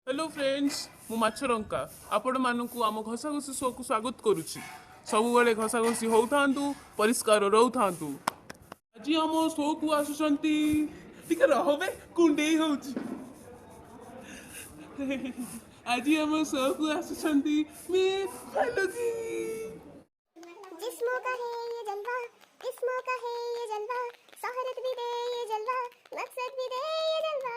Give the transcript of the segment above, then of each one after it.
Hello friends, ମୁଁ ମାଛରଙ୍କା ଆପଣମାନଙ୍କୁ ଆମ ଘଷାଘଷି ଶୋକୁ ସ୍ୱାଗତ କରୁଛି। ସବୁବେଳେ ଘଷାଘଷି ହଉଥାନ୍ତୁ, ପରିଷ୍କାର ରହୁଥାନ୍ତୁ। ଆଜି ଆମ ଶୋକୁ ଆସୁଛନ୍ତି, ଟିକେ ରହବେ, କୁଣ୍ଡେଇ ହଉଛି। ଆଜି ଆମ ଶୋକୁ ଆସୁଛନ୍ତି ମିସ୍ ଫାଲୁକି। जिस्मों का है ये जलवा, किस्मों का है ये जलवा, शोहरत भी दे ये जलवा, मकसद भी दे ये जलवा।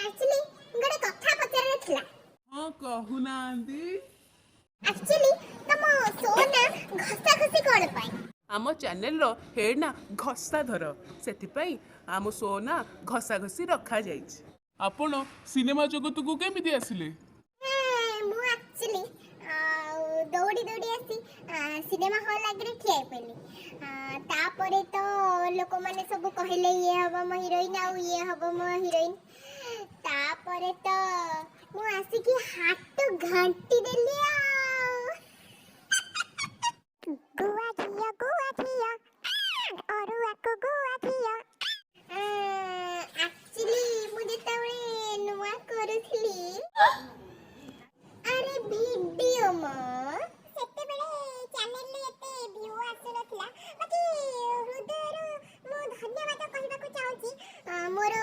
ଆକ୍ଚୁଆଲି ଗୋଟେ କଥା ପଚାରିବାର ଥିଲା। ହଁ, କହୁନାହାନ୍ତି। ଆକ୍ଚୁଆଲି ତମ ଶୋ ନା ଘଷା ଘଷି କଣ ପାଇଁ? ଆମ ଚ୍ୟାନେଲର ହେଡ୍ ନା ଘଷାଧର, ସେଥିପାଇଁ ଆମ ଶୋ ନା ଘଷାଘଷି ରଖାଯାଇଛି। ଆପଣ ସିନେମା ଜଗତକୁ କେମିତି ଆସିଲେ? ମୁଁ ଆକ୍ଚୁଆଲି ଆଉ ଦୌଡ଼ି ଦୌଡ଼ି ଆସି ସିନେମା ହଲ୍ ଆଗରେ ଠିଆ ହେଇପଡ଼ିଲି। ତାପରେ ତ ଲୋକମାନେ ସବୁ କହିଲେ ଇଏ ହବ ମୋ ହିରୋଇନ୍ ଆଉ ଇଏ ହବ ମୋ ହିରୋଇନ୍। ତାପରେ ତ ମୁଁ ଆସିକି ହାତ ଘାଣ୍ଟି ଦେଲି। ଆଉ ଗୁଆ ଘିଅ, ଗୁଆ ଘିଅ, ଅରୁଆକୁ ଗୁଆ ଘିଅ। ଆକ୍ଚୁଆଲି ମୁଁ ଯେତେବେଳେ ନୂଆ କରୁଥିଲି, ଆରେ ଭିଡିଓ ମ, ସେତେବେଳେ ଚ୍ୟାନେଲରେ ଏତେ ଭ୍ୟୁ ଆସୁନଥିଲା। ବାକି ହୃଦୟରୁ ମୁଁ ଧନ୍ୟବାଦ କହିବାକୁ ଚାହୁଁଛି ମୋର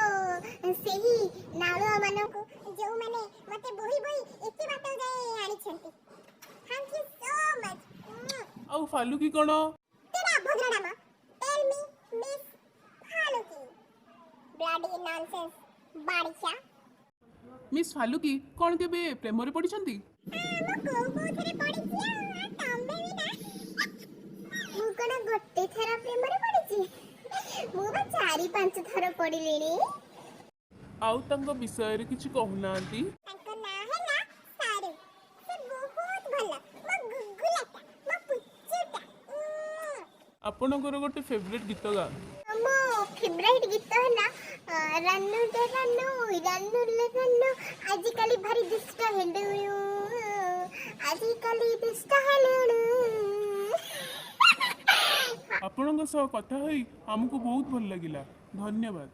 ସେହି ନାଳୁଆମାନଙ୍କୁ, ଯେଉଁମାନେ ମୋତେ ବୋହି ବୋହି ଏତେ ବାଟ ଯାଏ ଆଣିଛନ୍ତି। Thank you so much. ଆଉ ଫାଲୁକି କ'ଣ? ତେରା ଅଭଦ୍ର ନାମ। Tell me Miss Faluki. Bloody nonsense ବାଡ଼ିଶା। Miss Faluki କ'ଣ କେବେ ପ୍ରେମରେ ପଡ଼ିଛନ୍ତି? ମୁଁ କୋଉ କୋଉଥିରେ ପଡ଼ିଛି, ଆଉ ତମେ ବି ନା। ମୁଁ କଣ ଗୋଟେ ଥର ପ୍ରେମରେ ପଡ଼ିଛି? ମୁଁ ବା 4-5 ଥର ପଡ଼ିଲିଣି। ଆଉ ତାଙ୍କ ବିଷୟରେ କିଛି କହୁନାହାନ୍ତି। ତାଙ୍କ ନାଁ ହେଲା ସାରୁ। ସେ ବହୁତ ଭଲ, ମୋ ଗୁଗୁଲାଟା, ମୋ ପୁଚୁଟା। ଆପଣଙ୍କର ଗୋଟେ ଫେଭରେଟ୍ ଗୀତ ଗାଆନ୍ତୁ। ମୋ ଫେଭରାଇଟ୍ ଗୀତ ହେଲା ରାନୁ ରେ ରାନୁ, ରାନୁ ରେ ରାନୁ, ଆଜିକାଲି ଭାରି ଦୁଷ୍ଟ ହେଲୁଣୁ, ଆଜିକାଲି ଦୁଷ୍ଟ ହେଲୁଣୁ। ଆପଣଙ୍କ ସହ କଥା ହୋଇ ଆମକୁ ବହୁତ ଭଲ ଲାଗିଲା। ଧନ୍ୟବାଦ।